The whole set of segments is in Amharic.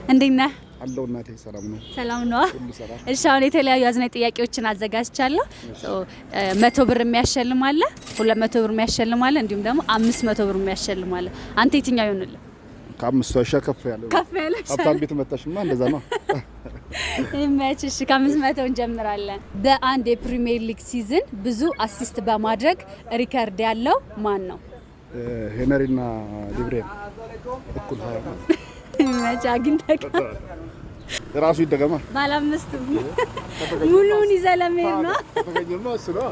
እንዴት ነህ? አለው እናቴ፣ ሰላም ነው። ሰላም ነው። ሁሉ ሰላም። እሺ፣ አሁን የተለያዩ አዝናኝ ጥያቄዎችን አዘጋጅቻለሁ። 100 ብር የሚያሸልም አለ፣ 200 ብር የሚያሸልም አለ፣ እንዲሁም ደግሞ 500 ብር የሚያሸልም አለ። አንተ የትኛው ይሆንልህ? ከአምስቱ አይሻ ከፍ ያለ። ከፍ ያለ። ሀብታም ቤት መጣሽማ እንደዛ ነው። ይመችሽ። ከ500 እንጀምራለን። በአንድ የፕሪሚየር ሊግ season ብዙ assist በማድረግ ሪከርድ ያለው ማን ነው? ሄነሪና ዲብሬን እኩል 20 ማለት። ይመች፣ አግኝተህ ራሱ ይደገማ። ባለ አምስቱ ሙሉውን ይዘህ ለመሄድ ነው። ከተገኘማ እሱ ነው።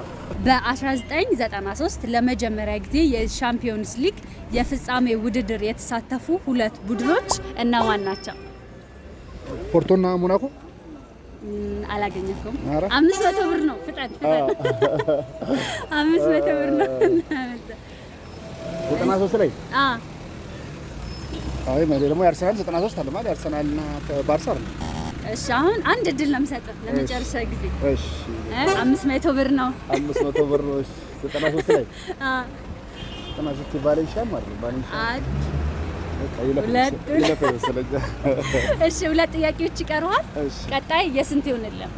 በ1993 ለመጀመሪያ ጊዜ የሻምፒዮንስ ሊግ የፍጻሜ ውድድር የተሳተፉ ሁለት ቡድኖች እነማን ናቸው? ፖርቶና ሞናኮ። አላገኘኩም። ኧረ። 500 ብር ነው። ፍጠን ፍጠን። 500 ብር ነው። 93 ላይ? አ። አይ፣ ማለት ደግሞ የአርሰናል 93 አለ፣ ማለት የአርሰናልና ባርሳ አይደል? እሺ፣ አሁን አንድ እድል ነው የምሰጥህ ለመጨረሻ ጊዜ። እሺ። 500 ብር ነው። 500 ብር ነው። እሺ፣ 93 ላይ? አ። 93 ቫሌንሺያ ማለት ነው። ቫሌንሺያ። አንድ። በቃ ይለፍ። ሁለት። ይለፍ መሰለኝ። እሺ፣ ሁለት ጥያቄዎች ይቀሩሃል። እሺ። ቀጣይ የስንት ይሆንልህ?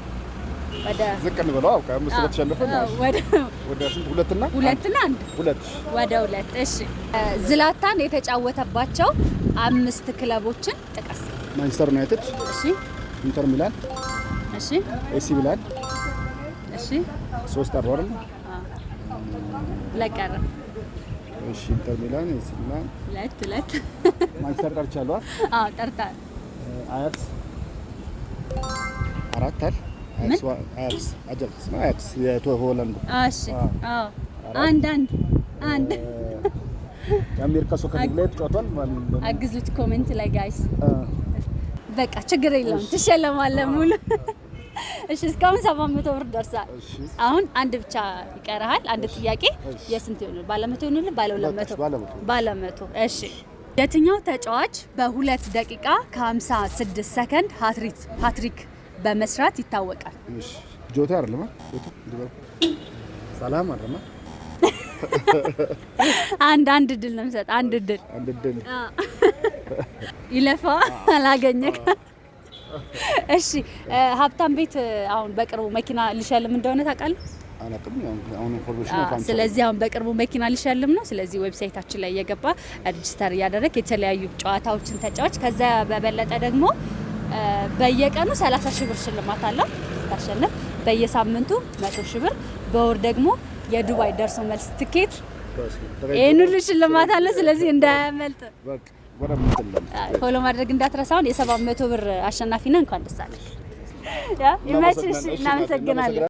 ወደ ዝቅ እንበለው። አዎ፣ ከአምስት ከተሸነፍን ወደ ወደ ስንት? ሁለትና ሁለትና አንድ። ሁለት። ወደ ሁለት። እሺ፣ ዝላታን የተጫወተባቸው አምስት ክለቦችን ጥቀስ። ማንቸስተር ዩናይትድ፣ ኢንተር ሚላን፣ ኤሲ ሚላን፣ ሶስት አርባ አይደል? ሁለት ቀረ። እሺ፣ ኢንተር ሚላን፣ ኤሲ ሚላን፣ ሁለት ሁለት። ማንቸስተር ጠርቻለሁ አይደል? አዎ፣ ጠርታል። አያክስ አራት አይደል? አያክስ፣ አያክስ፣ አጃክስ ነው፣ አያክስ የሆላንዱ። እሺ፣ አዎ፣ አንድ አንድ አንድ። የአሜሪካ soccer league ላይ ተጫውቷል ማለት ነው። አግዙት comment ላይ guys። በቃ ችግር የለውም፣ ትሸለማለህ ሙሉ። እሺ፣ እስካሁን 700 ብር ደርሳል። እሺ። አሁን አንድ ብቻ ይቀርሃል። አንድ ጥያቄ። እሺ። የስንት ይሆናል? ባለ 100 ይሆንልህ? ባለ 200? ባለ 100። ባለ 100። እሺ፣ የትኛው ተጫዋች በ2 ደቂቃ ከ56 ሰከንድ ሃትሪክ በመስራት ይታወቃል? እሺ፣ ጆታ አይደለም? ጆታ፣ ሊቨርፑል፣ ሰላም አይደለም? አንድ አንድ እድል ነው የምሰጥ። አንድ እድል። አንድ እድል። ይለፋ፣ አላገኘክ። እሺ፣ ሀብታም ቤት አሁን በቅርቡ መኪና ሊሸልም እንደሆነ ታውቃለህ? አላውቅም። ያው አሁን information ነው። ስለዚህ አሁን በቅርቡ መኪና ሊሸልም ነው። ስለዚህ website ኣችን ላይ እየገባ register እያደረግ የተለያዩ ጨዋታዎችን ተጫዋች። ከዛ በበለጠ ደግሞ በየቀኑ 30 ሺህ ብር ሽልማት አለው ስታሸንፍ፣ በየሳምንቱ 100 ሺህ ብር፣ በወር ደግሞ የዱባይ ደርሶ መልስ ትኬት፣ ይህን ሁሉ ሽልማት አለ። ስለዚህ እንዳያመልጥ በቃ በደንብ እንትን follow ማድረግ እንዳትረሳውን። የ700 ብር አሸናፊ ነህ። እንኳን ደስ አለህ። Yeah፣ ይመችሽ። እናመሰግናለን።